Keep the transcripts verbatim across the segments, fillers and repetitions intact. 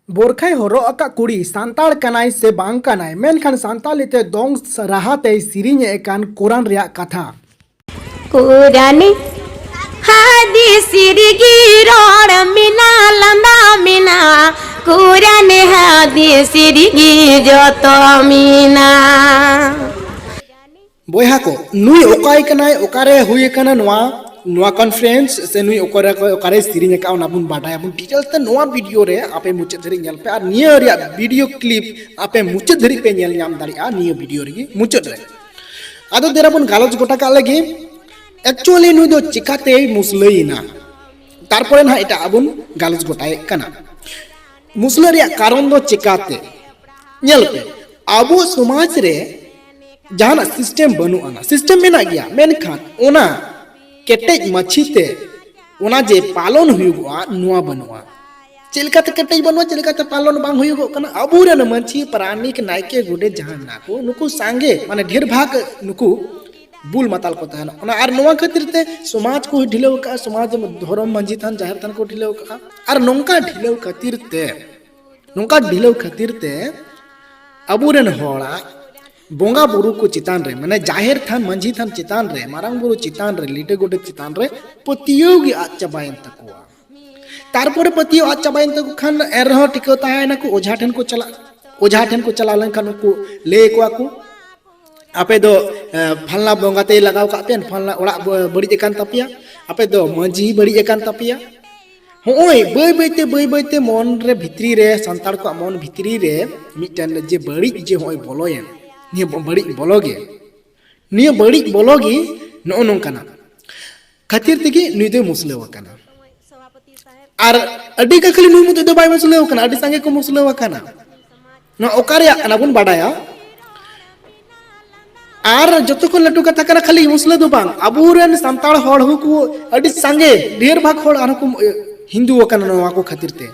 ᱵᱳᱨᱠᱷᱟᱭ ᱦᱚᱨᱚᱜ ᱟᱠᱟᱫ ᱠᱩᱲᱤ ᱥᱟᱱᱛᱟᱲ ᱠᱟᱱᱟᱭ ᱥᱮ ᱵᱟᱝ ᱠᱟᱱᱟᱭ, ᱢᱮᱱᱠᱷᱟᱱ ᱥᱟᱱᱛᱟᱲᱤ ᱛᱮ ᱫᱚᱝ ᱨᱟᱦᱟ ᱛᱮᱭ ᱥᱮᱨᱮᱧ ᱮᱫ ᱠᱟᱱ ᱠᱚᱨᱟᱱ ᱨᱮᱭᱟᱜ ᱠᱟᱛᱷᱟ᱾ ᱠᱩᱨᱟᱱᱤ ᱦᱟᱫᱤᱥ ᱨᱮᱜᱮ ᱨᱚᱲ ᱢᱮᱱᱟᱜ, ᱞᱟᱸᱫᱟ ᱢᱮᱱᱟᱜ, ᱠᱩᱨᱟᱱ ᱦᱟᱫᱤᱥ ᱨᱮᱜᱮ ᱡᱚᱛᱚ ᱢᱮᱱᱟᱜ᱾ ᱵᱚᱭᱦᱟ ᱠᱚ, ᱱᱩᱭ ᱚᱠᱚᱭ ᱠᱟᱱᱟᱭ, ᱚᱠᱟᱨᱮ ᱦᱩᱭ ᱟᱠᱟᱱᱟ ᱱᱚᱣᱟ ᱱᱚᱣᱟ ᱠᱚᱱᱯᱷᱟᱨᱮᱱᱥ, ᱥᱮ ᱱᱩᱭ ᱚᱠᱟᱨᱮ ᱚᱠᱟᱨᱮ ᱥᱮᱨᱮᱧ ᱟᱠᱟᱫ, ᱚᱱᱟ ᱵᱚᱱ ᱵᱟᱰᱟᱭᱟᱵᱚᱱ ᱰᱤᱴᱮᱞᱥ ᱛᱮ ᱱᱚᱣᱟ ᱵᱷᱤᱰᱤᱭᱳ ᱨᱮ᱾ ᱟᱯᱮ ᱢᱩᱪᱟᱹᱫ ᱫᱷᱟᱹᱨᱤᱡ ᱧᱮᱞ ᱯᱮ, ᱟᱨ ᱱᱤᱭᱟᱹ ᱨᱮᱭᱟᱜ ᱵᱷᱤᱰᱤᱭᱳ ᱠᱞᱤᱯ ᱟᱯᱮ ᱢᱩᱪᱟᱹᱫ ᱫᱷᱟᱹᱨᱤᱡ ᱯᱮ ᱧᱮᱞ ᱧᱟᱢ ᱫᱟᱲᱮᱭᱟᱜᱼᱟ ᱱᱤᱭᱟᱹ ᱵᱷᱤᱰᱤᱭᱳ ᱨᱮᱜᱮ, ᱢᱩᱪᱟᱹᱫ ᱨᱮ᱾ ᱟᱫᱚ ᱫᱮᱞᱟ ᱵᱚᱱ ᱜᱟᱞᱚᱪ ᱜᱚᱴᱟ ᱠᱟᱜ ᱞᱮᱜᱮ, ᱮᱠᱪᱩᱭᱮᱞᱤ ᱱᱩᱭ ᱫᱚ ᱪᱤᱠᱟᱛᱮᱭ ᱢᱩᱥᱞᱟᱹᱭᱮᱱᱟ, ᱛᱟᱨᱯᱚᱨᱮ ᱱᱟᱦᱟᱜ ᱮᱴᱟᱜ ᱵᱚᱱ ᱜᱟᱞᱚᱪ ᱜᱚᱴᱟᱭᱮᱫ ᱠᱟᱱᱟ᱾ ᱢᱩᱥᱞᱟᱹ ᱨᱮᱭᱟᱜ ᱠᱟᱨᱚᱱ ᱫᱚ ᱪᱤᱠᱟᱛᱮ? ᱧᱮᱞ ᱯᱮ, ᱟᱵᱚ ᱥᱚᱢᱟᱡᱽ ᱨᱮ ᱡᱟᱦᱟᱱᱟᱜ ᱥᱤᱥᱴᱮᱢ ᱵᱟᱹᱱᱩᱜ ᱟᱱᱟ᱾ ᱥᱤᱥᱴᱮᱢ ᱢᱮᱱᱟᱜ ᱜᱮᱭᱟ, ᱢᱮᱱᱠᱷᱟᱱ ᱚᱱᱟ ᱠᱮᱴᱮᱡ ᱢᱟᱹᱪᱷᱤ ᱛᱮ ᱚᱱᱟ ᱡᱮ ᱯᱟᱞᱚᱱ ᱦᱩᱭᱩᱜᱚᱜᱼᱟ, ᱱᱚᱣᱟ ᱵᱟᱹᱱᱩᱜᱼᱟ᱾ ᱪᱮᱫ ᱞᱮᱠᱟᱛᱮ ᱠᱮᱴᱮᱡ ᱵᱟᱹᱱᱩᱜᱼᱟ, ᱪᱮᱫ ᱞᱮᱠᱟᱛᱮ ᱯᱟᱞᱚᱱ ᱵᱟᱝ ᱦᱩᱭᱩᱜᱚᱜ ᱠᱟᱱᱟ? ᱟᱵᱚᱨᱮᱱ ᱢᱟᱹᱡᱷᱤ, ᱯᱟᱨᱟᱱᱤᱠ, ᱱᱟᱭᱠᱮ, ᱜᱚᱰᱮᱛ ᱡᱟᱦᱟᱸ ᱢᱮᱱᱟᱜ ᱠᱚ, ᱱᱩᱠᱩ ᱥᱟᱸᱜᱮ, ᱢᱟᱱᱮ ᱰᱷᱮᱨ ᱵᱷᱟᱜᱽ ᱱᱩᱠᱩ ᱵᱩᱞ ᱢᱟᱛᱟᱞ ᱠᱚ ᱛᱟᱦᱮᱱᱟ᱾ ᱚᱱᱟ, ᱟᱨ ᱱᱚᱣᱟ ᱠᱷᱟᱹᱛᱤᱨ ᱛᱮ ᱥᱚᱢᱟᱡᱽ ᱠᱚ ᱰᱷᱤᱞᱟᱹᱣ ᱠᱟᱜᱼᱟ, ᱥᱚᱢᱟᱡᱽ, ᱫᱷᱚᱨᱚᱢ, ᱢᱟᱹᱡᱷᱤ ᱛᱷᱟᱱ, ᱡᱟᱦᱮᱨ ᱛᱷᱟᱱ ᱠᱚ ᱰᱷᱤᱞᱟᱹᱣ ᱠᱟᱜᱼᱟ᱾ ᱟᱨ ᱱᱚᱝᱠᱟ ᱰᱷᱤᱞᱟᱹᱣ ᱠᱷᱟᱹᱛᱤᱨ ᱛᱮ, ᱱᱚᱝᱠᱟ ᱰᱷᱤᱞᱟᱹᱣ ᱠᱷᱟᱹᱛᱤᱨ ᱛᱮ ᱟᱵᱚᱨᱮᱱ ᱦᱚᱲᱟᱜ ᱵᱚᱸᱜᱟ ᱵᱩᱨᱩ ᱠᱚ ᱪᱮᱛᱟᱱ ᱨᱮ, ᱢᱟᱱᱮ ᱡᱟᱦᱮᱨ ᱛᱷᱟᱱ, ᱢᱟᱹᱡᱷᱤ ᱛᱷᱟᱱ ᱪᱮᱛᱟᱱ ᱨᱮ, ᱢᱟᱨᱟᱝ ᱵᱩᱨᱩ ᱪᱮᱛᱟᱱ ᱨᱮ, ᱞᱤᱴᱟᱹ ᱜᱚᱰᱮᱛ ᱪᱮᱛᱟᱱ ᱨᱮ ᱯᱟᱹᱛᱭᱟᱹᱣ ᱜᱮ ᱟᱫ ᱪᱟᱵᱟᱭᱮᱱ ᱛᱟᱠᱚᱣᱟ᱾ ᱛᱟᱨᱯᱚᱨᱮ ᱯᱟᱹᱛᱭᱟᱹᱣ ᱟᱫ ᱪᱟᱵᱟᱭᱮᱱ ᱛᱟᱠᱚ ᱠᱷᱟᱱ ᱮᱱᱨᱮᱦᱚᱸ ᱴᱤᱠᱟᱹᱣ ᱛᱟᱦᱮᱸᱭᱮᱱᱟ ᱠᱚ, ᱚᱡᱷᱟ ᱴᱷᱮᱱ ᱠᱚ ᱪᱟᱞᱟᱜ, ᱚᱡᱷᱟ ᱴᱷᱮᱱ ᱠᱚ ᱪᱟᱞᱟᱣ ᱞᱮᱱᱠᱷᱟᱱ ᱩᱱᱠᱩ ᱞᱟᱹᱭ ᱟᱠᱚᱣᱟ ᱠᱚ, ᱟᱯᱮ ᱫᱚ, ᱮ, ᱯᱷᱟᱞᱱᱟ ᱵᱚᱸᱜᱟ ᱛᱮᱭ ᱞᱟᱜᱟᱣ ᱠᱟᱜ ᱯᱮᱭᱟ, ᱯᱷᱟᱞᱱᱟ ᱚᱲᱟᱜ ᱵᱟᱹᱲᱤᱡ ᱟᱠᱟᱱ ᱛᱟᱯᱮᱭᱟ, ᱟᱯᱮ ᱫᱚ ᱢᱟᱹᱡᱷᱤ ᱵᱟᱹᱲᱤᱡ ᱟᱠᱟᱱ ᱛᱟᱯᱮᱭᱟ᱾ ᱦᱚᱸᱜᱼᱚᱭ ᱵᱟᱹᱭ ᱵᱟᱹᱭᱛᱮ, ᱵᱟᱹᱭ ᱵᱟᱹᱭᱛᱮ ᱢᱚᱱ ᱨᱮ, ᱵᱷᱤᱛᱨᱤ ᱨᱮ, ᱥᱟᱱᱛᱟᱲ ᱠᱚᱣᱟᱜ ᱢᱚᱱ ᱵᱷᱤᱛᱨᱤ ᱨᱮ ᱢᱤᱫᱴᱮᱱ ᱡᱮ ᱵᱟᱹᱲᱤᱡ ᱡᱮ ᱦᱚᱸᱜᱼᱚᱭ ᱵᱚᱞᱚᱭᱮᱱ, ᱱᱤᱭᱟᱹ ᱵᱟᱹᱲᱤᱡ ᱵᱚᱞᱚ ᱜᱮ, ᱱᱤᱭᱟᱹ ᱵᱟᱹᱲᱤᱡ ᱵᱚᱞᱚ ᱜᱮ ᱱᱚᱜᱼᱚ ᱱᱚᱝᱠᱟᱱᱟᱜ ᱠᱷᱟᱹᱛᱤᱨ ᱛᱮᱜᱮ ᱱᱩᱭ ᱫᱚᱭ ᱢᱩᱥᱞᱟᱹᱣ ᱟᱠᱟᱱᱟ᱾ ᱟᱨ ᱟᱹᱰᱤ ᱜᱮ ᱠᱷᱟᱹᱞᱤ ᱱᱩᱭ ᱢᱚᱛᱚ ᱫᱚ ᱵᱟᱭ ᱢᱩᱥᱞᱟᱹᱣ ᱟᱠᱟᱱᱟ, ᱟᱹᱰᱤ ᱥᱟᱸᱜᱮ ᱠᱚ ᱢᱩᱥᱞᱟᱹᱣ ᱟᱠᱟᱱᱟ᱾ ᱱᱚᱣᱟ ᱚᱠᱟ ᱨᱮᱭᱟᱜ ᱠᱟᱱᱟ ᱵᱚᱱ ᱵᱟᱰᱟᱭᱟ᱾ ᱟᱨ ᱡᱚᱛᱚ ᱠᱷᱚᱱ ᱞᱟᱹᱴᱩ ᱠᱟᱛᱷᱟ ᱠᱟᱱᱟ, ᱠᱷᱟᱹᱞᱤ ᱢᱩᱥᱞᱟᱹ ᱫᱚ ᱵᱟᱝ, ᱟᱵᱚᱨᱮᱱ ᱥᱟᱱᱛᱟᱲ ᱦᱚᱲ ᱦᱚᱸᱠᱚ ᱟᱹᱰᱤ ᱥᱟᱸᱜᱮ, ᱰᱷᱮᱨ ᱵᱷᱟᱜᱽ ᱦᱚᱲ ᱟᱨᱦᱚᱸ ᱠᱚ ᱦᱤᱱᱫᱩ ᱟᱠᱟᱱᱟ ᱱᱚᱣᱟ ᱠᱚ ᱠᱷᱟᱹᱛᱤᱨ ᱛᱮ᱾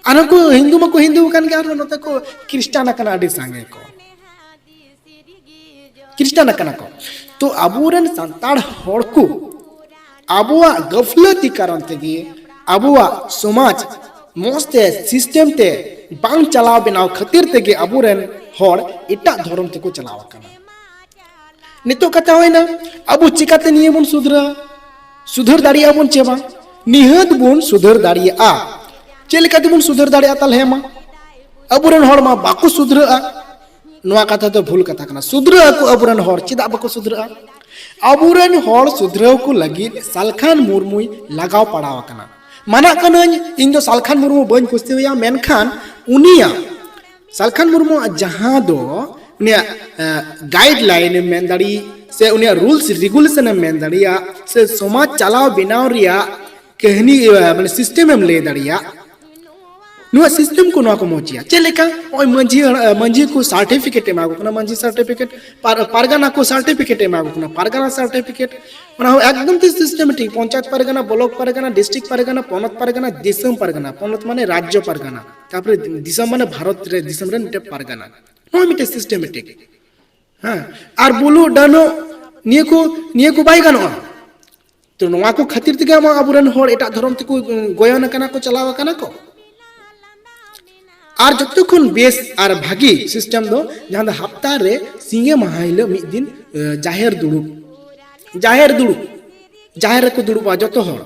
ᱟᱨᱦᱚᱸ ᱠᱚ ᱦᱤᱱᱫᱩ ᱢᱟᱠᱚ ᱦᱤᱱᱫᱩ ᱟᱠᱟᱱ ᱜᱮ, ᱟᱨᱦᱚᱸ ᱱᱚᱛᱮ ᱠᱚ ᱠᱷᱨᱤᱥᱴᱟᱱ ᱟᱠᱟᱱᱟ ᱟᱹᱰᱤ ᱥᱟᱸᱜᱮ ᱠᱚ᱾ ᱠᱷᱨᱤᱥᱴᱟᱱ ᱟᱠᱟᱱᱟ ᱠᱚ᱾ ᱛᱚ ᱟᱵᱚᱨᱮᱱ ᱥᱟᱱᱛᱟᱲ ᱦᱚᱲ ᱠᱚ ᱟᱵᱚᱣᱟᱜ ᱜᱟᱹᱯᱷᱞᱟᱹᱛᱤ ᱠᱟᱨᱚᱱ ᱛᱮᱜᱮ ᱟᱵᱚᱣᱟᱜ ᱥᱚᱢᱟᱡᱽ ᱢᱚᱡᱽ ᱛᱮ ᱥᱤᱥᱴᱮᱢ ᱛᱮ ᱵᱟᱝ ᱪᱟᱞᱟᱣ ᱵᱮᱱᱟᱣ ᱠᱷᱟᱹᱛᱤᱨ ᱛᱮᱜᱮ ᱟᱵᱚᱨᱮᱱ ᱦᱚᱲ ᱮᱴᱟᱜ ᱫᱷᱚᱨᱚᱢ ᱛᱮᱠᱚ ᱪᱟᱞᱟᱣ ᱟᱠᱟᱱᱟ᱾ ᱱᱤᱛᱚᱜ ᱠᱟᱛᱷᱟ ᱦᱩᱭᱱᱟ, ᱟᱵᱚ ᱪᱤᱠᱟᱛᱮ ᱱᱤᱭᱟᱹ ᱵᱚᱱ ᱥᱩᱫᱷᱨᱟᱹᱜᱼᱟ? ᱥᱩᱫᱷᱟᱹᱨ ᱫᱟᱲᱮᱭᱟᱜᱼᱟ ᱵᱚᱱ ᱪᱮ ᱵᱟᱝ? ᱱᱤᱦᱟᱹᱛ ᱵᱚᱱ ᱥᱩᱫᱷᱟᱹᱨ ᱫᱟᱲᱮᱭᱟᱜᱼᱟ᱾ ᱪᱮᱫ ᱞᱮᱠᱟ ᱛᱮᱵᱚᱱ ᱥᱩᱫᱷᱟᱹᱨ ᱫᱟᱲᱮᱭᱟᱜᱼᱟ ᱛᱟᱦᱞᱮ? ᱢᱟ, ᱟᱵᱚᱨᱮᱱ ᱦᱚᱲ ᱢᱟ ᱵᱟᱠᱚ ᱥᱩᱫᱷᱨᱟᱹᱜᱼᱟ᱾ ᱱᱚᱣᱟ ᱠᱟᱛᱷᱟ ᱫᱚ ᱵᱷᱩᱞ ᱠᱟᱛᱷᱟ ᱠᱟᱱᱟ᱾ ᱥᱩᱫᱷᱨᱟᱹᱜ ᱟᱠᱚ ᱟᱵᱚᱨᱮᱱ ᱦᱚᱲ᱾ ᱪᱮᱫᱟᱜ ᱵᱟᱠᱚ ᱥᱩᱫᱷᱨᱟᱹᱜᱼᱟ? ᱟᱵᱚᱨᱮᱱ ᱦᱚᱲ ᱥᱩᱫᱷᱨᱟᱹᱣ ᱠᱚ ᱞᱟᱹᱜᱤᱫ ᱥᱟᱞᱠᱷᱟᱱ ᱢᱩᱨᱢᱩᱭ ᱞᱟᱜᱟᱣ ᱯᱟᱲᱟᱣ ᱟᱠᱟᱱᱟ᱾ ᱢᱟᱱᱟᱜ ᱠᱟᱹᱱᱟᱹᱧ, ᱤᱧ ᱫᱚ ᱥᱟᱞᱠᱷᱟᱱ ᱢᱩᱨᱢᱩ ᱵᱟᱹᱧ ᱠᱩᱥᱤᱭᱟᱭᱟ, ᱢᱮᱱᱠᱷᱟᱱ ᱩᱱᱤᱭᱟᱜ, ᱥᱟᱞᱠᱷᱟᱱ ᱢᱩᱨᱢᱩᱣᱟᱜ ᱡᱟᱦᱟᱸ ᱫᱚ ᱩᱱᱤᱭᱟᱜ ᱜᱟᱭᱤᱰ ᱞᱟᱭᱤᱱ ᱮᱢ ᱢᱮᱱ ᱫᱟᱲᱮᱭᱟᱜ, ᱥᱮ ᱩᱱᱤᱭᱟᱜ ᱨᱩᱞᱥ ᱨᱮᱜᱩᱞᱮᱥᱚᱱ ᱮᱢ ᱢᱮᱱ ᱫᱟᱲᱮᱭᱟᱜ, ᱥᱮ ᱥᱚᱢᱟᱡᱽ ᱪᱟᱞᱟᱣ ᱵᱮᱱᱟᱣ ᱨᱮᱭᱟᱜ ᱠᱟᱹᱦᱱᱤ, ᱢᱟᱱᱮ ᱥᱤᱥᱴᱮᱢ ᱮᱢ ᱞᱟᱹᱭ ᱫᱟᱲᱮᱭᱟᱜ, ᱱᱚᱣᱟ ᱥᱤᱥᱴᱮᱢ ᱠᱚ ᱱᱚᱣᱟ ᱠᱚ ᱢᱚᱡᱽ ᱜᱮᱭᱟ᱾ ᱪᱮᱫ ᱞᱮᱠᱟ? ᱱᱚᱜᱼᱚᱭ ᱢᱟᱹᱡᱷᱤ ᱦᱟᱲ-, ᱢᱟᱹᱡᱷᱤ ᱠᱚ ᱥᱟᱨᱴᱤᱯᱷᱤᱠᱮᱴ ᱮᱢᱟ ᱠᱚ ᱠᱟᱱᱟ, ᱢᱟᱹᱡᱷᱤ ᱥᱟᱨᱴᱤᱯᱷᱤᱠᱮᱴ, ᱯᱟᱨ-, ᱯᱟᱨᱜᱟᱱᱟ ᱠᱚ ᱥᱟᱨᱴᱤᱯᱷᱤᱠᱮᱴ ᱮᱢᱟ ᱠᱚ ᱠᱟᱱᱟ, ᱯᱟᱨᱜᱟᱱᱟ ᱥᱟᱨᱴᱤᱯᱷᱤᱠᱮᱴ᱾ ᱚᱱᱟ ᱦᱚᱸ ᱮᱠᱫᱚᱢ ᱛᱮ ᱥᱤᱥᱴᱮᱢᱮᱴᱤᱠ, ᱯᱚᱧᱪᱟᱭᱮᱛ ᱯᱟᱨᱜᱟᱱᱟ, ᱵᱞᱚᱠ ᱯᱟᱨᱜᱟᱱᱟ, ᱰᱤᱥᱴᱨᱤᱠᱴ ᱯᱟᱨᱜᱟᱱᱟ, ᱯᱚᱱᱚᱛ ᱯᱟᱨᱜᱟᱱᱟ, ᱫᱤᱥᱚᱢ ᱯᱟᱨᱜᱟᱱᱟ, ᱯᱚᱱᱚᱛ ᱢᱟᱱᱮ ᱨᱟᱡᱽᱡᱚ ᱯᱟᱨᱜᱟᱱᱟ, ᱛᱟᱨᱯᱚᱨᱮ ᱫᱤᱥᱚᱢ ᱢᱟᱱᱮ ᱵᱷᱟᱨᱚᱛ ᱨᱮ, ᱫᱤᱥᱚᱢ ᱨᱮ ᱢᱤᱫᱴᱮᱱ ᱯᱟᱨᱜᱟᱱᱟ᱾ ᱱᱚᱣᱟ ᱢᱤᱫᱴᱮᱱ ᱥᱤᱥᱴᱮᱢᱮᱴᱤᱠ᱾ ᱦᱮᱸ, ᱟᱨ ᱵᱩᱞᱩᱜ ᱰᱟᱹᱱᱩᱜ ᱱᱤᱭᱟᱹ ᱠᱚ, ᱱᱤᱭᱟᱹ ᱠᱚ ᱵᱟᱭ ᱜᱟᱱᱚᱜᱼᱟ᱾ ᱛᱚ ᱱᱚᱣᱟ ᱠᱚ ᱠᱷᱟᱹᱛᱤᱨ ᱛᱮᱜᱮ ᱟᱢᱟᱜ ᱟᱵᱚᱨᱮᱱ ᱦᱚᱲ ᱮᱴᱟᱜ ᱫᱷᱚᱨᱚᱢ ᱛᱮᱠᱚ ᱜᱚᱭᱚᱱ ᱟᱠᱟᱱᱟ ᱠᱚ, ᱪᱟᱞᱟᱣ ᱟᱠᱟᱱᱟ ᱠᱚ᱾ ᱟᱨ ᱡᱚᱛᱚ ᱠᱷᱚᱱ ᱵᱮᱥ ᱟᱨ ᱵᱷᱟᱹᱜᱤ ᱥᱤᱥᱴᱮᱢ ᱫᱚ ᱡᱟᱦᱟᱸ ᱫᱚ ᱦᱟᱯᱛᱟ ᱨᱮ ᱥᱤᱸᱜᱮ ᱢᱟᱦᱟ ᱦᱤᱞᱳᱜ ᱢᱤᱫ ᱫᱤᱱ, ᱮ, ᱡᱟᱦᱮᱨ ᱫᱩᱲᱩᱵ, ᱡᱟᱦᱮᱨ ᱫᱩᱲᱩᱵ, ᱡᱟᱦᱮᱨ ᱨᱮᱠᱚ ᱫᱩᱲᱩᱵᱼᱟ ᱡᱚᱛᱚ ᱦᱚᱲ,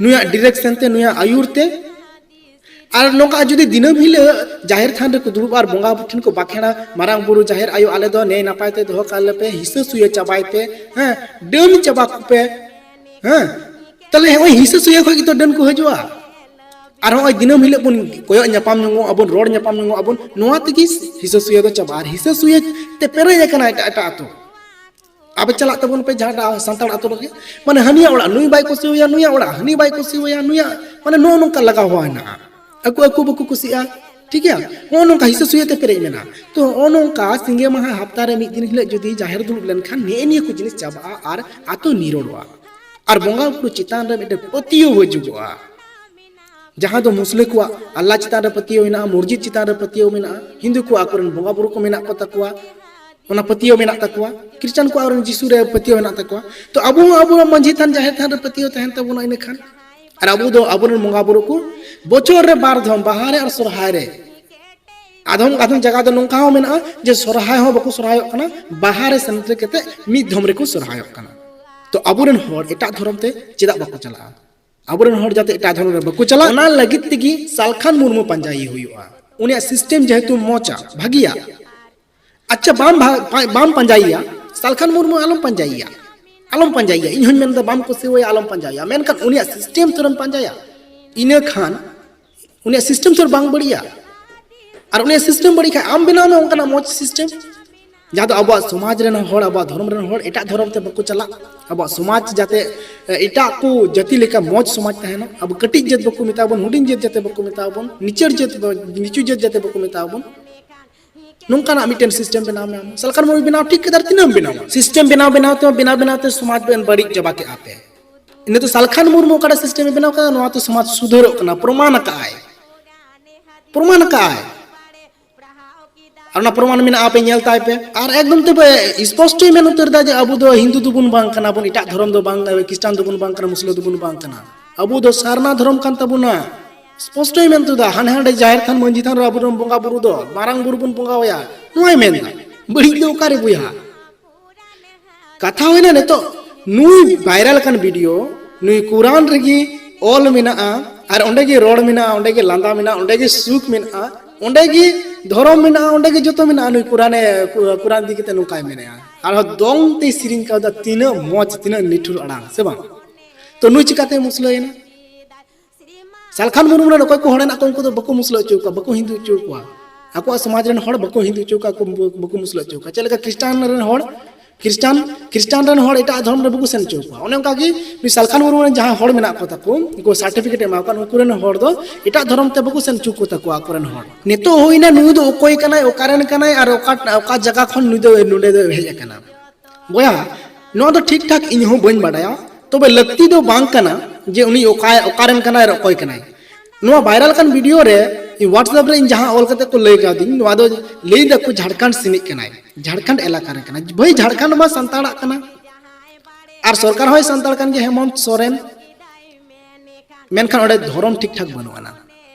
ᱱᱩᱭᱟᱜ ᱰᱤᱨᱮᱠᱥᱚᱱ ᱛᱮ, ᱱᱩᱭᱟᱜ ᱟᱹᱭᱩᱨ ᱛᱮ᱾ ᱟᱨ ᱱᱚᱝᱠᱟ ᱡᱩᱫᱤ ᱫᱤᱱᱟᱹᱢ ᱦᱤᱞᱳᱜ ᱡᱟᱦᱮᱨ ᱛᱷᱟᱱ ᱨᱮᱠᱚ ᱫᱩᱲᱩᱵᱼᱟ ᱟᱨ ᱵᱚᱸᱜᱟ ᱴᱷᱮᱱ ᱠᱚ ᱵᱟᱠᱷᱮᱲᱟ, "ᱢᱟᱨᱟᱝ ᱵᱩᱨᱩ ᱡᱟᱦᱮᱨ ᱟᱭᱳ, ᱟᱞᱮ ᱫᱚ ᱱᱟᱭ ᱱᱟᱯᱟᱭ ᱛᱮ ᱫᱚᱦᱚ ᱠᱟᱞᱮ ᱯᱮ, ᱦᱤᱥᱟᱹ ᱥᱩᱭᱟᱹ ᱪᱟᱵᱟᱭ ᱯᱮ, ᱦᱮᱸ, ᱰᱟᱹᱱ ᱪᱟᱵᱟ ᱠᱚᱯᱮ", ᱦᱮᱸ, ᱛᱟᱦᱞᱮ ᱱᱚᱜᱼᱚᱭ ᱦᱤᱥᱟᱹ ᱥᱩᱭᱟᱹ ᱠᱷᱚᱱ ᱜᱮᱛᱚ ᱰᱟᱹᱱ ᱠᱚ ᱦᱤᱡᱩᱜᱼᱟ᱾ ᱟᱨ ᱱᱚᱜᱼᱚᱭ ᱫᱤᱱᱟᱹᱢ ᱦᱤᱞᱳᱜ ᱵᱚᱱ ᱠᱚᱭᱚᱜ ᱧᱟᱯᱟᱢ ᱧᱚᱜᱚᱜ ᱟᱵᱚᱱ, ᱨᱚᱲ ᱧᱟᱯᱟᱢ ᱧᱚᱜᱚᱜ ᱟᱵᱚᱱ, ᱱᱚᱣᱟ ᱛᱮᱜᱮ ᱦᱤᱥᱟᱹ ᱥᱩᱭᱟᱹ ᱫᱚ ᱪᱟᱵᱟᱜᱼᱟ᱾ ᱟᱨ ᱦᱤᱥᱟᱹ ᱥᱩᱭᱟᱹ ᱛᱮ ᱯᱮᱨᱮᱡ ᱟᱠᱟᱱᱟ ᱮᱴᱟᱜ ᱮᱴᱟᱜ ᱟᱛᱳ᱾ ᱟᱵᱚ ᱪᱟᱞᱟᱜ ᱛᱟᱵᱚᱱ ᱯᱮ ᱡᱟᱦᱟᱸᱴᱟᱜ ᱥᱟᱱᱛᱟᱲ ᱟᱛᱳ ᱨᱮᱜᱮ, ᱢᱟᱱᱮ ᱦᱟᱹᱱᱤᱭᱟᱜ ᱚᱲᱟᱜ ᱱᱩᱭ ᱵᱟᱭ ᱠᱩᱥᱤᱣᱟᱭᱟ, ᱱᱩᱭᱟᱜ ᱚᱲᱟᱜ ᱦᱟᱹᱱᱤ ᱵᱟᱭ ᱠᱩᱥᱤᱣᱟᱭᱟ, ᱱᱩᱭᱟᱜ, ᱢᱟᱱᱮ ᱱᱚᱜᱼᱚ ᱱᱚᱝᱠᱟ ᱞᱟᱜᱟᱣ ᱦᱚᱸ ᱦᱮᱱᱟᱜᱼᱟ᱾ ᱟᱠᱚ ᱟᱠᱚ ᱵᱟᱠᱚ ᱠᱩᱥᱤᱜᱼᱟ, ᱴᱷᱤᱠ ᱜᱮᱭᱟ? ᱱᱚᱜᱼᱚ ᱱᱚᱝᱠᱟ ᱦᱤᱥᱟᱹ ᱥᱩᱭᱟᱹ ᱛᱮ ᱯᱮᱨᱮᱡ ᱢᱮᱱᱟᱜᱼᱟ᱾ ᱛᱚ ᱱᱚᱜᱼᱚ ᱱᱚᱝᱠᱟ ᱥᱤᱸᱜᱮ ᱢᱟᱦᱟ ᱦᱟᱯᱛᱟ ᱨᱮ ᱢᱤᱫ ᱫᱤᱱ ᱦᱤᱞᱳᱜ ᱡᱩᱫᱤ ᱡᱟᱦᱮᱨ ᱫᱩᱲᱩᱵ ᱞᱮᱱᱠᱷᱟᱱ ᱱᱮᱜᱼᱮ ᱱᱤᱭᱟᱹ ᱠᱚ ᱡᱤᱱᱤᱥ ᱪᱟᱵᱟᱜᱼᱟ ᱟᱨ ᱟᱛᱳ ᱱᱤᱨᱚᱲᱚᱜᱼᱟ᱾ ᱟᱨ ᱵᱚᱸᱜᱟ ᱵᱩᱨᱩ ᱪᱮᱛᱟᱱ ᱨᱮ ᱢᱤᱫᱴᱮᱱ ᱯᱟᱹᱛᱭᱟᱹᱣ ᱦᱤᱡᱩᱜᱚᱜᱼᱟ᱾ ᱡᱟᱦᱟᱸ ᱫᱚ ᱢᱩᱥᱞᱟᱹ ᱠᱚᱣᱟᱜ ᱟᱞᱞᱟ ᱪᱮᱛᱟᱱ ᱨᱮ ᱯᱟᱹᱛᱭᱟᱹᱣ ᱢᱮᱱᱟᱜᱼᱟ, ᱢᱚᱥᱡᱤᱫ ᱪᱮᱛᱟᱱ ᱨᱮ ᱯᱟᱹᱛᱭᱟᱹᱣ ᱢᱮᱱᱟᱜᱼᱟ, ᱦᱤᱱᱫᱩ ᱠᱚᱣᱟᱜ ᱟᱠᱚᱨᱮᱱ ᱵᱚᱸᱜᱟ ᱵᱩᱨᱩ ᱠᱚ ᱢᱮᱱᱟᱜ ᱠᱚ ᱛᱟᱠᱚᱣᱟ, ᱚᱱᱟ ᱯᱟᱹᱛᱭᱟᱹᱣ ᱢᱮᱱᱟᱜ ᱛᱟᱠᱚᱣᱟ, ᱠᱷᱨᱤᱥᱴᱟᱱ ᱠᱚᱣᱟᱜ ᱟᱠᱚᱨᱮᱱ ᱡᱤᱥᱩ ᱨᱮ ᱯᱟᱹᱛᱭᱟᱹᱣ ᱢᱮᱱᱟᱜ ᱛᱟᱠᱚᱣᱟ᱾ ᱛᱚ ᱟᱵᱚ ᱦᱚᱸ ᱟᱵᱚᱣᱟᱜ ᱢᱟᱹᱡᱷᱤ ᱛᱷᱟᱱ ᱡᱟᱦᱮᱨ ᱛᱷᱟᱱ ᱨᱮ ᱯᱟᱹᱛᱭᱟᱹᱣ ᱛᱟᱦᱮᱱ ᱛᱟᱵᱚᱱᱟ, ᱤᱱᱟᱹᱠᱷᱟᱱ ᱟᱨ ᱟᱵᱚ ᱫᱚ ᱟᱵᱚᱨᱮᱱ ᱵᱚᱸᱜᱟ ᱵᱩᱨᱩ ᱠᱚ ᱵᱚᱪᱷᱚᱨ ᱨᱮ ᱵᱟᱨ ᱫᱷᱚᱢ, ᱵᱟᱦᱟ ᱨᱮ ᱟᱨ ᱥᱚᱨᱦᱟᱭ ᱨᱮ᱾ ᱟᱫᱷᱚᱢ ᱟᱫᱷᱚᱢ ᱡᱟᱭᱜᱟ ᱫᱚ ᱱᱚᱝᱠᱟ ᱦᱚᱸ ᱢᱮᱱᱟᱜᱼᱟ ᱡᱮ ᱥᱚᱨᱦᱟᱭ ᱦᱚᱸ ᱵᱟᱠᱚ ᱥᱚᱨᱦᱟᱭᱚᱜ ᱠᱟᱱᱟ, ᱵᱟᱦᱟ ᱨᱮ ᱥᱮᱱ ᱠᱟᱛᱮ ᱢᱤᱫ ᱫᱷᱚᱢ ᱨᱮᱠᱚ ᱥᱚᱨᱦᱟᱭᱚᱜ ᱠᱟᱱᱟ᱾ ᱛᱚ ᱟᱵᱚᱨᱮᱱ ᱦᱚᱲ ᱮᱴᱟᱜ ᱫᱷᱚᱨᱚᱢ ᱛᱮ ᱪᱮᱫᱟᱜ ᱵᱟᱠᱚ ᱪᱟᱞᱟᱜᱼᱟ? ᱟᱵᱚᱨᱮᱱ ᱦᱚᱲ ᱡᱟᱛᱮ ᱮᱴᱟᱜ ᱫᱷᱚᱨᱚᱢ ᱨᱮ ᱵᱟᱠᱚ ᱪᱟᱞᱟᱜ, ᱚᱱᱟ ᱞᱟᱹᱜᱤᱫ ᱛᱮᱜᱮ ᱥᱟᱞᱠᱷᱟᱱ ᱢᱩᱨᱢᱩ ᱯᱟᱸᱡᱟᱭᱮ ᱦᱩᱭᱩᱜᱼᱟ᱾ ᱩᱱᱤᱭᱟᱜ ᱥᱤᱥᱴᱮᱢ ᱡᱮᱦᱮᱛᱩ ᱢᱚᱡᱟ, ᱵᱷᱟᱹᱜᱤᱭᱟ, ᱟᱪᱪᱷᱟ, ᱵᱟᱢ ᱵᱷᱟ-, ᱯᱟ-, ᱵᱟᱢ ᱯᱟᱸᱡᱟᱭᱮᱭᱟ, ᱥᱟᱞᱠᱷᱟᱱ ᱢᱩᱨᱢᱩ ᱟᱞᱚᱢ ᱯᱟᱸᱡᱟᱭᱮᱭᱟ, ᱟᱞᱚᱢ ᱯᱟᱸᱡᱟᱭᱮᱭᱟ᱾ ᱤᱧ ᱦᱚᱧ ᱢᱮᱱᱫᱟ ᱵᱟᱢ ᱠᱩᱥᱤᱣᱟᱭᱟ, ᱟᱞᱚᱢ ᱯᱟᱸᱡᱟᱭᱮᱭᱟ, ᱢᱮᱱᱠᱷᱟᱱ ᱩᱱᱤᱭᱟᱜ ᱥᱤᱥᱴᱮᱢ ᱛᱷᱚᱨᱮᱢ ᱯᱟᱸᱡᱟᱭᱟ᱾ ᱤᱱᱟᱹ ᱠᱷᱟᱱ ᱩᱱᱤᱭᱟᱜ ᱥᱤᱥᱴᱮᱢ ᱛᱷᱚᱨ ᱵᱟᱝ ᱵᱟᱹᱲᱤᱡᱼᱟ᱾ ᱟᱨ ᱩᱱᱤᱭᱟᱜ ᱥᱤᱥᱴᱮᱢ ᱵᱟᱹᱲᱤᱡ ᱠᱷᱟᱱ ᱟᱢ ᱵᱮᱱᱟᱣ ᱢᱮ ᱚᱱᱠᱟᱱᱟᱜ ᱢᱚᱡᱽ ᱥᱤᱥᱴᱮᱢ, ᱡᱟᱦᱟᱸ ᱫᱚ ᱟᱵᱚᱣᱟᱜ ᱥᱚᱢᱟᱡᱽ ᱨᱮᱱ ᱦᱚᱲ, ᱟᱵᱚᱣᱟᱜ ᱫᱷᱚᱨᱚᱢ ᱨᱮᱱ ᱦᱚᱲ ᱮᱴᱟᱜ ᱫᱷᱚᱨᱚᱢ ᱛᱮ ᱵᱟᱠᱚ ᱪᱟᱞᱟᱜ, ᱟᱵᱚᱣᱟᱜ ᱥᱚᱢᱟᱡᱽ ᱡᱟᱛᱮ, ᱮ, ᱮᱴᱟᱜ ᱠᱚ ᱡᱟᱹᱛᱤ ᱞᱮᱠᱟ ᱢᱚᱡᱽ ᱥᱚᱢᱟᱡᱽ ᱛᱟᱦᱮᱱᱟ᱾ ᱟᱵᱚ ᱠᱟᱹᱴᱤᱡ ᱡᱟᱹᱛ ᱵᱟᱠᱚ ᱢᱮᱛᱟ ᱵᱚᱱ, ᱦᱩᱰᱤᱧ ᱡᱟᱹᱛ ᱡᱟᱛᱮ ᱵᱟᱠᱚ ᱢᱮᱛᱟ ᱵᱚᱱ, ᱱᱤᱪᱟᱹᱲ ᱡᱟᱹᱛ ᱵᱟ-, ᱱᱤᱪᱩ ᱡᱟᱹᱛ ᱡᱟᱛᱮ ᱵᱟᱠᱚ ᱢᱮᱛᱟ ᱵᱚᱱ, ᱱᱚᱝᱠᱟᱱᱟᱜ ᱢᱤᱫᱴᱮᱱ ᱥᱤᱥᱴᱮᱢ ᱵᱮᱱᱟᱣ ᱢᱮ᱾ ᱟᱢ ᱥᱟᱞᱠᱷᱟᱱ ᱢᱩᱨᱢᱩ ᱵᱮᱱᱟᱣ ᱴᱷᱤᱠ ᱠᱮᱫᱟ, ᱟᱨ ᱛᱤᱱᱟᱹᱜ ᱮᱢ ᱵᱮᱱᱟᱣᱟ? ᱥᱤᱥᱴᱮᱢ ᱵᱮᱱᱟᱣ ᱵᱮᱱᱟᱣ ᱛᱮ, ᱵᱮᱱᱟᱣ ᱵᱮᱱᱟᱣ ᱛᱮ ᱥᱚᱢᱟᱡᱽ ᱵᱮᱱ ᱵᱟᱹᱲᱤᱡ ᱪᱟᱵᱟ ᱠᱮᱫᱼᱟ ᱯᱮ᱾ ᱤᱱᱟᱹ ᱛᱚ ᱥᱟᱞᱠᱷᱟᱱ ᱢᱩᱨᱢᱩ ᱚᱠᱟᱴᱟᱜ ᱥᱤᱥᱴᱮᱢ ᱮ ᱵᱮᱱᱟᱣ ᱠᱟᱫᱟ, ᱱᱚᱣᱟ ᱛᱮ ᱥᱚᱢᱟᱡᱽ ᱥᱩᱫᱷᱟᱹᱨᱚᱜ ᱠᱟᱱᱟ, ᱯᱨᱚᱢᱟᱱ ᱟᱠᱟᱫ ᱟᱭ, ᱯᱨᱚᱢᱟᱱ ᱟᱠᱟᱫ ᱟᱭ᱾ ᱟᱨ ᱚᱱᱟ ᱯᱨᱚᱢᱟᱱ ᱢᱮᱱᱟᱜᱼᱟ, ᱯᱮ ᱧᱮᱞ ᱛᱟᱭ ᱯᱮ᱾ ᱟᱨ ᱮᱠᱫᱚᱢ ᱛᱮ ᱯᱮ ᱥᱯᱚᱥᱴᱚᱭ ᱢᱮᱱ ᱩᱛᱟᱹᱨ ᱮᱫᱟ ᱡᱮ ᱟᱵᱚ ᱫᱚ ᱦᱤᱱᱫᱩ ᱫᱚᱵᱚᱱ ᱵᱟᱝ ᱠᱟᱱᱟ ᱵᱚᱱ, ᱮᱴᱟᱜ ᱫᱷᱚᱨᱚᱢ ᱫᱚ ᱵᱟᱝ, ᱠᱷᱨᱤᱥᱴᱟᱱ ᱫᱚᱵᱚᱱ ᱵᱟᱝ ᱠᱟᱱᱟ, ᱢᱩᱥᱞᱟᱹ ᱫᱚᱵᱚᱱ ᱵᱟᱝ ᱠᱟᱱᱟ, ᱟᱵᱚ ᱫᱚ ᱥᱟᱨᱱᱟ ᱫᱷᱚᱨᱚᱢ ᱠᱟᱱ ᱛᱟᱵᱚᱱᱟ᱾ ᱥᱯᱚᱥᱴᱚᱭ ᱢᱮᱱ ᱩᱛᱟᱹᱨ ᱮᱫᱟ, ᱦᱟᱱᱮ ᱦᱟᱸᱰᱮ ᱡᱟᱦᱮᱨ ᱛᱷᱟᱱ ᱢᱟᱹᱡᱷᱤ ᱛᱷᱟᱱ ᱨᱮ ᱟᱵᱚᱨᱮᱱ ᱵᱚᱸᱜᱟ ᱵᱩᱨᱩ ᱫᱚ ᱢᱟᱨᱟᱝ ᱵᱩᱨᱩ ᱵᱚᱱ ᱵᱚᱸᱜᱟ ᱟᱭᱟ, ᱱᱚᱣᱟᱭ ᱢᱮᱱ ᱮᱫᱟ᱾ ᱵᱟᱹᱲᱤᱡ ᱫᱚ ᱚᱠᱟᱨᱮ ᱵᱚᱭᱦᱟ? ᱠᱟᱛᱷᱟ ᱦᱩᱭᱱᱟ ᱱᱤᱛᱚᱜ ᱱᱩᱭ ᱵᱷᱟᱭᱨᱟᱞ ᱟᱠᱟᱱ ᱵᱷᱤᱰᱤᱭᱳ, ᱱᱩᱭ ᱠᱩᱨᱟᱱ ᱨᱮᱜᱮ ᱚᱞ ᱢᱮᱱᱟᱜᱼᱟ, ᱟᱨ ᱚᱸᱰᱮ ᱜᱮ ᱨᱚᱲ ᱢᱮᱱᱟᱜᱼᱟ, ᱚᱸᱰᱮ ᱜᱮ ᱞᱟᱸᱫᱟ ᱢᱮᱱᱟᱜᱼᱟ, ᱚᱸᱰᱮ ᱜᱮ ᱥᱩᱠ ᱢᱮᱱᱟᱜᱼᱟ, ᱚᱸᱰᱮ ᱜᱮ ᱫᱷᱚᱨᱚᱢ ᱢᱮᱱᱟᱜᱼᱟ, ᱚᱸᱰᱮ ᱜᱮ ᱡᱚᱛᱚ ᱢᱮᱱᱟᱜᱼᱟ᱾ ᱱᱩᱭ ᱠᱩᱨᱟᱱᱮ, ᱠᱩ-, ᱠᱩᱨᱟᱱ ᱤᱫᱤ ᱠᱟᱛᱮ ᱱᱚᱝᱠᱟᱭ ᱢᱮᱱᱮᱜᱼᱟ, ᱟᱨᱦᱚᱸ ᱫᱚᱝ ᱛᱮᱭ ᱥᱮᱨᱮᱧ ᱠᱟᱣᱫᱟ, ᱛᱤᱱᱟᱹᱜ ᱢᱚᱡᱽ, ᱛᱤᱱᱟᱹᱜ ᱱᱤᱴᱷᱩᱨ ᱟᱲᱟᱝ, ᱥᱮ ᱵᱟᱝ? ᱛᱚ ᱱᱩᱭ ᱪᱤᱠᱟᱛᱮᱭ ᱢᱩᱥᱞᱟᱹᱭᱮᱱᱟ? ᱥᱟᱞᱠᱷᱟᱱ ᱢᱩᱨᱢᱩ ᱨᱮᱱ ᱚᱠᱚᱭ ᱠᱚ ᱦᱚᱲ ᱦᱮᱱᱟᱜ ᱠᱚᱣᱟ, ᱩᱱᱠᱩ ᱫᱚ ᱵᱟᱠᱚ ᱢᱩᱥᱞᱟᱹ ᱦᱚᱪᱚ ᱠᱚᱣᱟ, ᱵᱟᱠᱚ ᱦᱤᱱᱫᱩ ᱦᱚᱪᱚ ᱠᱚᱣᱟ᱾ ᱟᱠᱚᱣᱟᱜ ᱥᱚᱢᱟᱡᱽ ᱨᱮᱱ ᱦᱚᱲ ᱵᱟᱠᱚ ᱦᱤᱱᱫᱩ ᱦᱚᱪᱚ ᱠᱚᱣᱟ, ᱵᱟᱠᱚ ᱢᱩᱥᱞᱟᱹ ᱦᱚᱪᱚ ᱠᱚᱣᱟ᱾ ᱪᱮᱫ ᱞᱮᱠᱟ ᱠᱷᱨᱤᱥᱴᱟᱱ ᱨᱮᱱ ᱦᱚᱲ, ᱠᱷᱨᱤᱥᱴᱟᱱ, ᱠᱷᱨᱤᱥᱴᱟᱱ ᱨᱮᱱ ᱦᱚᱲ ᱮᱴᱟᱜ ᱫᱷᱚᱨᱚᱢ ᱨᱮ ᱵᱟᱠᱚ ᱥᱮᱱ ᱦᱚᱪᱚ ᱠᱚᱣᱟ, ᱚᱱᱮ ᱚᱱᱠᱟ ᱜᱮ ᱱᱩᱭ ᱥᱟᱞᱠᱷᱟᱱ ᱢᱩᱨᱢᱩ ᱨᱮᱱ ᱡᱟᱦᱟᱸᱭ ᱦᱚᱲ ᱢᱮᱱᱟᱜ ᱠᱚ ᱛᱟᱠᱚ, ᱩᱱᱠᱩ ᱥᱟᱨᱴᱤᱯᱷᱤᱠᱮᱴ ᱮᱢᱟ ᱠᱚᱣᱟ, ᱩᱱᱠᱩ ᱨᱮᱱ ᱦᱚᱲ ᱫᱚ ᱮᱴᱟᱜ ᱫᱷᱚᱨᱚᱢ ᱛᱮ ᱵᱟᱠᱚ ᱥᱮᱱ ᱦᱚᱪᱚ ᱠᱚ ᱛᱟᱠᱚᱣᱟ ᱟᱠᱚ ᱨᱮᱱ ᱦᱚᱲ᱾ ᱱᱤᱛᱚᱜ ᱦᱩᱭᱱᱟ ᱱᱩᱭ ᱫᱚ ᱚᱠᱚᱭ ᱠᱟᱱᱟᱭ, ᱚᱠᱟ ᱨᱮᱱ ᱠᱟᱱᱟᱭ, ᱟᱨ ᱚᱠᱟ, ᱚᱠᱟ ᱡᱟᱭᱜᱟ ᱠᱷᱚᱱ ᱱᱩᱭ ᱫᱚ ᱱᱚᱰᱮ ᱫᱚ ᱦᱮᱡ ᱟᱠᱟᱱᱟ᱾ ᱵᱚᱭᱦᱟ, ᱱᱚᱣᱟ ᱫᱚ ᱴᱷᱤᱠ ᱴᱷᱟᱠ ᱤᱧ ᱦᱚᱸ ᱵᱟᱹᱧ ᱵᱟᱰᱟᱭᱟ, ᱛᱚᱵᱮ ᱞᱟᱹᱠᱛᱤ ᱫᱚ ᱵᱟᱝ ᱠᱟᱱᱟ ᱡᱮ ᱩᱱᱤ ᱚᱠᱟ, ᱚᱠᱟ ᱨᱮᱱ ᱠᱟᱱᱟᱭ ᱟᱨ ᱚᱠᱚᱭ ᱠᱟᱱᱟᱭ᱾ ᱱᱚᱣᱟ ᱵᱷᱟᱭᱨᱟᱞ ᱠᱟᱱ ᱵᱷᱤᱰᱤᱭᱳ ᱨᱮ ᱤᱧ WhatsApp ᱨᱮ ᱤᱧ ᱡᱟᱦᱟᱸ ᱚᱞ ᱠᱟᱛᱮ ᱠᱚ ᱞᱟᱹᱭ ᱠᱟᱣᱫᱤᱧ, ᱱᱚᱣᱟ ᱫᱚ ᱞᱟᱹᱭ ᱫᱟᱠᱚ ᱡᱷᱟᱲᱠᱷᱚᱸᱰ ᱥᱮᱱᱤᱡ ᱠᱟᱱᱟᱭ, ᱡᱷᱟᱲᱠᱷᱚᱸᱰ ᱮᱞᱟᱠᱟ ᱨᱮᱱ ᱠᱟᱱᱟᱭ᱾ ᱵᱷᱟᱹᱭ, ᱡᱷᱟᱲᱠᱷᱚᱸᱰ ᱢᱟ ᱥᱟᱱᱛᱟᱲᱟᱜ ᱠᱟᱱᱟ, ᱟᱨ ᱥᱚᱨᱠᱟᱨ ᱦᱚᱸᱭ ᱥᱟᱱᱛᱟᱲ ᱠᱟᱱ ᱜᱮᱭᱟ, ᱦᱮᱢᱚᱱᱛ ᱥᱚᱨᱮᱱ᱾ ᱢᱮᱱᱠᱷᱟᱱ ᱚᱸᱰᱮ ᱫᱷᱚᱨᱚᱢ ᱴᱷᱤᱠ ᱴᱷᱟᱠ ᱵᱟᱹᱱᱩᱜ ᱟᱱᱟ᱾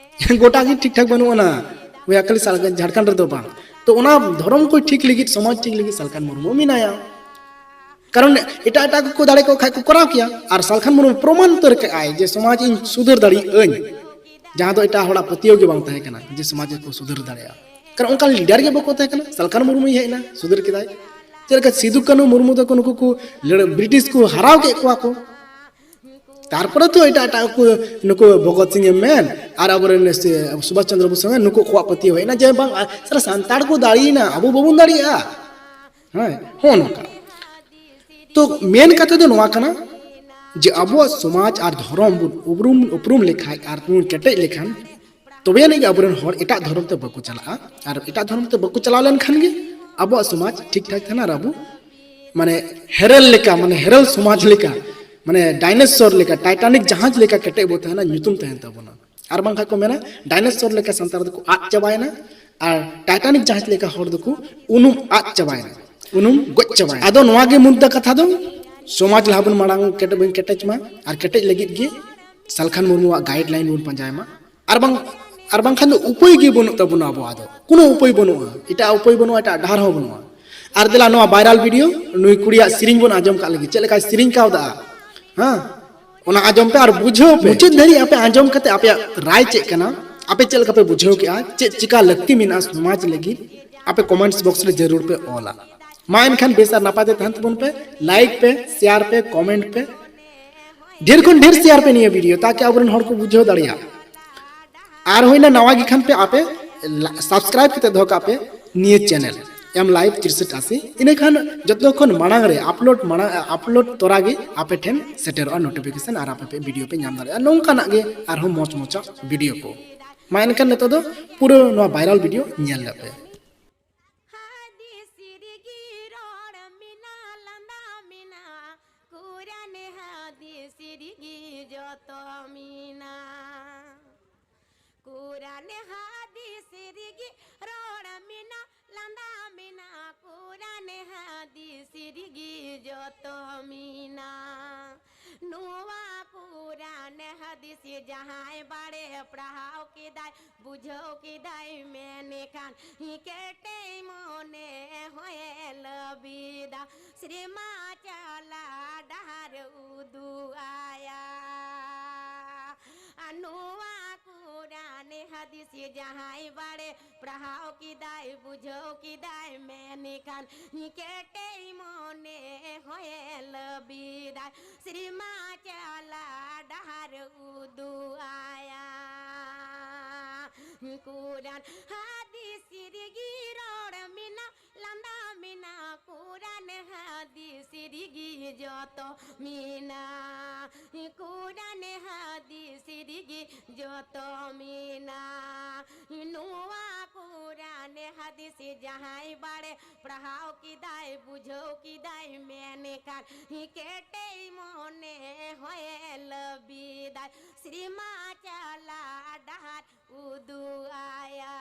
ᱜᱚᱴᱟ ᱜᱮ ᱴᱷᱤᱠ ᱴᱷᱟᱠ ᱵᱟᱹᱱᱩᱜ ᱟᱱᱟ, ᱵᱚᱭᱦᱟ, ᱠᱷᱟᱹᱞᱤ ᱥᱟᱞ-, ᱡᱷᱟᱲᱠᱷᱚᱸᱰ ᱨᱮᱫᱚ ᱵᱟᱝ᱾ ᱛᱚ ᱚᱱᱟ ᱫᱷᱚᱨᱚᱢ ᱠᱚ ᱴᱷᱤᱠ ᱞᱟᱹᱜᱤᱫ, ᱥᱚᱢᱟᱡᱽ ᱴᱷᱤᱠ ᱞᱟᱹᱜᱤᱫ ᱥᱟᱞᱠᱷᱟᱱ ᱢᱩᱨᱢᱩ ᱢᱮᱱᱟᱭᱟ᱾ ᱠᱟᱨᱚᱱ ᱮᱴᱟᱜ ᱮᱴᱟᱜ ᱠᱚᱠᱚ ᱫᱟᱲᱮ ᱠᱚᱜ ᱠᱷᱟᱡ ᱠᱚ ᱠᱚᱨᱟᱣ ᱠᱮᱭᱟ᱾ ᱟᱨ ᱥᱟᱞᱠᱷᱟᱱ ᱢᱩᱨᱢᱩ ᱯᱨᱚᱢᱟᱱ ᱩᱛᱟᱹᱨ ᱠᱟᱜᱼᱟᱭ ᱡᱮ ᱥᱚᱢᱟᱡᱽ ᱤᱧ ᱥᱩᱫᱷᱟᱹᱨ ᱫᱟᱲᱮᱭᱟᱜ ᱟᱹᱧ, ᱡᱟᱦᱟᱸ ᱫᱚ ᱮᱴᱟᱜ ᱦᱚᱲᱟᱜ ᱯᱟᱹᱛᱭᱟᱹᱣ ᱜᱮ ᱵᱟᱝ ᱛᱟᱦᱮᱸ ᱠᱟᱱᱟ ᱡᱮ ᱥᱚᱢᱟᱡᱽ ᱠᱚ ᱥᱩᱫᱷᱟᱹᱨ ᱫᱟᱲᱮᱭᱟᱜᱼᱟ᱾ ᱠᱟᱨᱚᱱ ᱚᱱᱠᱟᱱ ᱞᱤᱰᱟᱨ ᱜᱮ ᱵᱟᱠᱚ ᱛᱟᱦᱮᱸ ᱠᱟᱱᱟ᱾ ᱥᱟᱞᱠᱷᱟᱱ ᱢᱩᱨᱢᱩᱭ ᱦᱮᱡ ᱮᱱᱟ, ᱥᱩᱫᱷᱟᱹᱨ ᱠᱮᱫᱟᱭ᱾ ᱪᱮᱫ ᱞᱮᱠᱟ ᱥᱤᱫᱩ ᱠᱟᱹᱱᱦᱩ ᱢᱩᱨᱢᱩ ᱛᱟᱠᱚ, ᱱᱩᱠᱩ ᱠᱚ ᱞᱟᱹᱲ-, ᱵᱨᱤᱴᱤᱥ ᱠᱚ ᱦᱟᱨᱟᱣ ᱠᱮᱫ ᱠᱚᱣᱟ ᱠᱚ, ᱛᱟᱨᱯᱚᱨᱮ ᱛᱚ ᱮᱴᱟᱜ ᱮᱴᱟᱜ ᱠᱚ, ᱱᱩᱠᱩ ᱵᱷᱚᱜᱚᱛ ᱥᱤᱝ ᱮᱢ ᱢᱮᱱ ᱟᱨ ᱟᱵᱚᱨᱮᱱ ᱥᱮ ᱥᱩᱵᱷᱟᱥ ᱪᱚᱱᱫᱨᱚ ᱵᱳᱥ ᱮᱢ ᱢᱮᱱ, ᱱᱩᱠᱩ ᱠᱚᱣᱟᱜ ᱯᱟᱹᱛᱭᱟᱹᱣ ᱦᱮᱡ ᱮᱱᱟ ᱡᱮ ᱵᱟᱝ, ᱥᱟᱞᱟ ᱥᱟᱱᱛᱟᱲ ᱠᱚ ᱫᱟᱲᱮᱭᱮᱱᱟ, ᱟᱵᱚ ᱵᱟᱵᱚᱱ ᱫᱟᱲᱮᱭᱟᱜᱼᱟ᱾ ᱦᱮᱸ, ᱦᱚᱸᱜᱼᱚ ᱱᱚᱝᱠᱟ᱾ ᱛᱚ ᱢᱮᱱ ᱠᱟᱛᱷᱟ ᱫᱚ ᱱᱚᱣᱟ ᱠᱟᱱᱟ ᱡᱮ ᱟᱵᱚᱣᱟᱜ ᱥᱚᱢᱟᱡᱽ ᱟᱨ ᱫᱷᱚᱨᱚᱢ ᱵᱚᱱ ᱩᱯᱨᱩᱢ, ᱩᱯᱨᱩᱢ ᱞᱮᱠᱷᱟᱡ ᱟᱨ ᱵᱚᱱ ᱠᱮᱴᱮᱡ ᱞᱮᱠᱷᱟᱱ, ᱛᱚᱵᱮ ᱟᱹᱱᱤᱡ ᱜᱮ ᱟᱵᱚᱨᱮᱱ ᱦᱚᱲ ᱮᱴᱟᱜ ᱫᱷᱚᱨᱚᱢ ᱛᱮ ᱵᱟᱠᱚ ᱪᱟᱞᱟᱜᱼᱟ᱾ ᱟᱨ ᱮᱴᱟᱜ ᱫᱷᱚᱨᱚᱢ ᱛᱮ ᱵᱟᱠᱚ ᱪᱟᱞᱟᱣ ᱞᱮᱱᱠᱷᱟᱱ ᱜᱮ ᱟᱵᱚᱣᱟᱜ ᱥᱚᱢᱟᱡᱽ ᱴᱷᱤᱠ ᱴᱷᱟᱠ ᱛᱟᱦᱮᱱᱟ᱾ ᱟᱨ ᱟᱵᱚ ᱢᱟᱱᱮ ᱦᱮᱨᱮᱞ ᱞᱮᱠᱟ, ᱢᱟᱱᱮ ᱦᱮᱨᱮᱞ ᱥᱚᱢᱟᱡᱽ ᱞᱮᱠᱟ, ᱢᱟᱱᱮ ᱰᱟᱭᱱᱮᱥᱚᱨ ᱞᱮᱠᱟ, ᱴᱟᱭᱴᱟᱱᱤᱠ ᱡᱟᱦᱟᱡᱽ ᱞᱮᱠᱟ ᱠᱮᱴᱮᱡ ᱵᱚ ᱛᱟᱦᱮᱱᱟ, ᱧᱩᱛᱩᱢ ᱛᱟᱦᱮᱱ ᱛᱟᱵᱚᱱᱟ᱾ ᱟᱨ ᱵᱟᱝᱠᱷᱟᱱ ᱠᱚ ᱢᱮᱱᱟ ᱰᱟᱭᱱᱮᱥᱚᱨ ᱞᱮᱠᱟ ᱥᱟᱱᱛᱟᱲ ᱫᱚᱠᱚ ᱟᱫ ᱪᱟᱵᱟᱭᱮᱱᱟ, ᱟᱨ ᱴᱟᱭᱴᱟᱱᱤᱠ ᱡᱟᱦᱟᱡᱽ ᱞᱮᱠᱟ ᱦᱚᱲ ᱫᱚᱠᱚ ᱩᱱᱩᱢ ᱟᱫ ᱪᱟᱵᱟᱭᱮᱱᱟ, ᱩᱱᱩᱢ ᱜᱚᱡ ᱪᱟᱵᱟᱭᱮᱱᱟ᱾ ᱟᱫᱚ ᱱᱚᱣᱟ ᱜᱮ ᱢᱩᱫᱽᱫᱟ ᱠᱟᱛᱷᱟ ᱫᱚ, ᱥᱚᱢᱟᱡᱽ ᱞᱟᱦᱟ ᱵᱚᱱ ᱢᱟᱲᱟᱝ ᱠᱮᱴᱮᱡ, ᱵᱚᱱ ᱠᱮᱴᱮᱡ ᱢᱟ, ᱟᱨ ᱠᱮᱴᱮᱡ ᱞᱟᱹᱜᱤᱫ ᱜᱮ ᱥᱟᱞᱠᱷᱟᱱ ᱢᱩᱨᱢᱩᱣᱟᱜ ᱜᱟᱭᱤᱰ ᱞᱟᱭᱤᱱ ᱵᱚᱱ ᱯᱟᱸᱡᱟᱭ ᱢᱟ᱾ ᱟᱨ ᱵᱟᱝ, ᱟᱨ ᱵᱟᱝᱠᱷᱟᱱ ᱫᱚ ᱩᱯᱟᱹᱭ ᱜᱮ ᱵᱟᱹᱱᱩᱜ ᱛᱟᱵᱚᱱᱟ ᱟᱵᱚᱣᱟᱜ ᱫᱚ, ᱠᱳᱱᱳ ᱩᱯᱟᱹᱭ ᱵᱟᱹᱱᱩᱜᱼᱟ, ᱮᱴᱟᱜ ᱩᱯᱟᱹᱭ ᱵᱟᱹᱱᱩᱜᱼᱟ, ᱮᱴᱟᱜ ᱰᱟᱦᱟᱨ ᱦᱚᱸ ᱵᱟᱹᱱᱩᱜᱼᱟ᱾ ᱟᱨ ᱫᱮᱞᱟ ᱱᱚᱣᱟ ᱵᱷᱟᱭᱨᱟᱞ ᱵᱷᱤᱰᱤᱭᱳ, ᱱᱩᱭ ᱠᱩᱲᱤᱭᱟᱜ ᱥᱮᱨᱮᱧ ᱵᱚᱱ ᱟᱸᱡᱚᱢ ᱠᱟᱜ ᱞᱮᱜᱮ, ᱪᱮᱫ ᱞᱮᱠᱟᱭ ᱥᱮᱨᱮᱧ ᱠᱟᱣᱫᱟ᱾ ᱦᱮᱸ, ᱚᱱᱟ ᱟᱸᱡᱚᱢ ᱯᱮ ᱟᱨ ᱵᱩᱡᱷᱟᱹᱣ ᱯᱮ᱾ ᱢᱩᱪᱟᱹᱫ ᱫᱷᱟᱹᱨᱤᱡ ᱟᱯᱮ ᱟᱸᱡᱚᱢ ᱠᱟᱛᱮ ᱟᱯᱮᱭᱟᱜ ᱨᱟᱭ ᱪᱮᱫ ᱠᱟᱱᱟ, ᱟᱯᱮ ᱪᱮᱫ ᱞᱮᱠᱟ ᱯᱮ ᱵᱩᱡᱷᱟᱹᱣ ᱠᱮᱜᱼᱟ, ᱪᱮᱫ ᱪᱤᱠᱟ ᱞᱟᱹᱠᱛᱤ ᱢᱮᱱᱟᱜᱼᱟ ᱥᱚᱢᱟᱡᱽ ᱞᱟᱹᱜᱤᱫ, ᱟᱯᱮ ᱠᱚᱢᱮᱱᱴᱥ ᱵᱚᱠᱥ ᱨᱮ ᱡᱟᱹᱨᱩᱲ ᱯᱮ ᱚᱞᱟ᱾ ᱢᱟ ᱮᱱᱠᱷᱟᱱ ᱵᱮᱥ ᱟᱨ ᱱᱟᱯᱟᱭ ᱛᱮ ᱛᱟᱦᱮᱱ ᱛᱟᱵᱚᱱ ᱯᱮ, ᱞᱟᱭᱤᱠ ᱯᱮ, ᱥᱮᱭᱟᱨ ᱯᱮ, ᱠᱚᱢᱮᱱᱴ ᱯᱮ, ᱰᱷᱮᱨ ᱠᱷᱚᱱ ᱰᱷᱮᱨ ᱥᱮᱭᱟᱨ ᱯᱮ ᱱᱤᱭᱟᱹ ᱵᱷᱤᱰᱤᱭᱳ, ᱛᱟᱠᱤ ᱟᱵᱚᱨᱮᱱ ᱦᱚᱲ ᱠᱚ ᱵᱩᱡᱷᱟᱹᱣ ᱫᱟᱲᱮᱭᱟᱜ᱾ ᱟᱨ ᱦᱩᱭᱱᱟ ᱱᱟᱣᱟ ᱜᱮ ᱠᱷᱟᱱ ᱯᱮ ᱟᱯᱮ, ᱥᱟᱵᱥᱠᱨᱟᱭᱤᱵ ᱠᱟᱛᱮ ᱫᱚᱦᱚ ᱠᱟᱜ ᱯᱮ ᱱᱤᱭᱟᱹ ᱪᱮᱱᱮᱞ ᱮᱢ ᱞᱟᱭᱤᱵᱷ ᱛᱤᱨᱥᱚᱴ ᱟᱥᱤ᱾ ᱤᱱᱟᱹᱠᱷᱟᱱ ᱡᱚᱛᱚ ᱠᱷᱚᱱ ᱢᱟᱲᱟᱝ ᱨᱮ ᱟᱯᱞᱳᱰ ᱢᱟᱲᱟᱝ, ᱟᱯᱞᱳᱰ ᱛᱚᱨᱟ ᱜᱮ ᱟᱯᱮ ᱴᱷᱮᱱ ᱥᱮᱴᱮᱨᱚᱜᱼᱟ ᱱᱳᱴᱤᱯᱷᱤᱠᱮᱥᱚᱱ, ᱟᱨ ᱟᱯᱮ ᱯᱮ ᱵᱷᱤᱰᱤᱭᱳ ᱯᱮ ᱧᱟᱢ ᱫᱟᱲᱮᱭᱟᱜᱼᱟ᱾ ᱱᱚᱝᱠᱟᱱᱟᱜ ᱜᱮ ᱟᱨᱦᱚᱸ ᱢᱚᱡᱽ ᱢᱚᱡᱽ ᱵᱷᱤᱰᱤᱭᱳ ᱠᱚ᱾ ᱢᱟ ᱮᱱᱠᱷᱟᱱ ᱱᱤᱛᱚᱜ ᱫᱚ ᱯᱩᱨᱟᱹ ᱱᱚᱣᱟ ᱵᱷᱟᱭᱨᱟᱞ ᱵᱷᱤᱰᱤᱭᱳ ᱧᱮᱞ ᱞᱮ ᱯᱮ᱾ ᱦᱟᱫᱤᱥ ᱨᱮᱜᱮ ᱨᱚᱲ ᱢᱮᱱᱟᱜ, ᱞᱟᱸᱫᱟ ᱢᱮᱱᱟᱜ, ᱠᱩᱨᱟᱱ ᱦᱟᱫᱤᱥ ᱨᱮᱜᱮ ᱡᱚᱛᱚ ᱢᱮᱱᱟᱜ᱾ ᱠᱩᱨᱟᱱ ᱦᱟᱫᱤᱥ ᱨᱮᱜᱮ ᱨᱚᱲ ᱢᱮᱱᱟᱜ, ᱞᱟᱸᱫᱟ ᱢᱮᱱᱟᱜ, ᱠᱩᱨᱟᱱ ᱦᱟᱫᱤᱥ ᱨᱮᱜᱮ ᱡᱚᱛᱚ ᱢᱮᱱᱟᱜ᱾ ᱱᱚᱣᱟ ᱠᱩᱨᱟᱱ ᱦᱟᱫᱤᱥ ᱡᱟᱦᱟᱸᱭ ᱵᱟᱲᱮ ᱯᱟᱲᱦᱟᱣ ᱠᱮᱫᱟᱭ, ᱵᱩᱡᱷᱟᱹᱣ ᱠᱮᱫᱟᱭ, ᱢᱮᱱᱠᱷᱟᱱ ᱠᱮᱴᱮᱡ ᱢᱚᱱᱮ ᱦᱚᱸᱭᱮ ᱞᱟᱹᱵᱤᱫᱟ᱾ ᱥᱨᱤᱢᱟ ᱪᱟᱞᱟ ᱰᱟᱦᱟᱨ ᱩᱫᱩᱜ ᱟᱭᱟ᱾ ᱟᱨ ᱱᱚᱣᱟ ᱠᱩᱨᱟᱱ ᱦᱟᱫᱤᱥ ᱡᱟᱦᱟᱸᱭ ᱵᱟᱲᱮ ᱯᱟᱲᱦᱟᱣ ᱠᱮᱫᱟᱭ, ᱵᱩᱡᱷᱟᱹᱣ ᱠᱮᱫᱟᱭ, ᱢᱮᱱᱠᱷᱟᱱ ᱠᱮᱴᱮᱡ ᱢᱚᱱᱮ ᱦᱚᱸᱭᱮ ᱞᱟᱹᱵᱤᱫᱟᱭ᱾ ᱥᱨᱤᱢᱟ ᱪᱟᱞᱟ ᱰᱟᱦᱟᱨ ᱩᱫᱩᱜ ᱟᱭᱟ᱾ ᱠᱩᱨᱟᱱ ᱦᱟᱫᱤᱥ ᱨᱮᱜᱮ ᱨᱚᱲ ᱢᱮᱱᱟᱜ, ᱞᱟᱸᱫᱟ ᱢᱮᱱᱟᱜ, ᱠᱩᱨᱟᱱ ᱦᱟᱫᱤᱥ ᱨᱮᱜᱮ ᱡᱚᱛᱚ ᱢᱮᱱᱟᱜ, ᱠᱩᱨᱟᱱ ᱦᱟᱫᱤᱥ ᱨᱮᱜᱮ ᱡᱚᱛᱚ ᱢᱮᱱᱟᱜ᱾ ᱱᱚᱣᱟ ᱠᱩᱨᱟᱱ ᱦᱟᱫᱤᱥ ᱡᱟᱦᱟᱸᱭ ᱵᱟᱲᱮ ᱯᱟᱲᱦᱟᱣ ᱠᱮᱫᱟᱭ, ᱵᱩᱡᱷᱟᱹᱣ ᱠᱮᱫᱟᱭ, ᱢᱮᱱᱠᱷᱟᱱ ᱠᱮᱴᱮᱡ ᱢᱚᱱᱮ ᱦᱚᱸᱭᱮ ᱞᱟᱹᱵᱤᱫᱟᱭ᱾ ᱥᱨᱤᱢᱟ ᱪᱟᱞᱟ ᱰᱟᱦᱟᱨ ᱩᱫᱩᱜ ᱟᱭᱟ᱾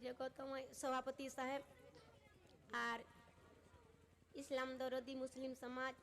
ᱡᱚᱜᱚᱛᱚᱢᱚᱭ ᱥᱚᱵᱷᱟᱯᱚᱛᱤ ᱥᱟᱦᱮᱵᱽ ᱟᱨ ᱤᱥᱞᱟᱢ ᱫᱚᱨᱚᱫᱤ ᱢᱩᱥᱞᱤᱢ ᱥᱚᱢᱟᱡᱽ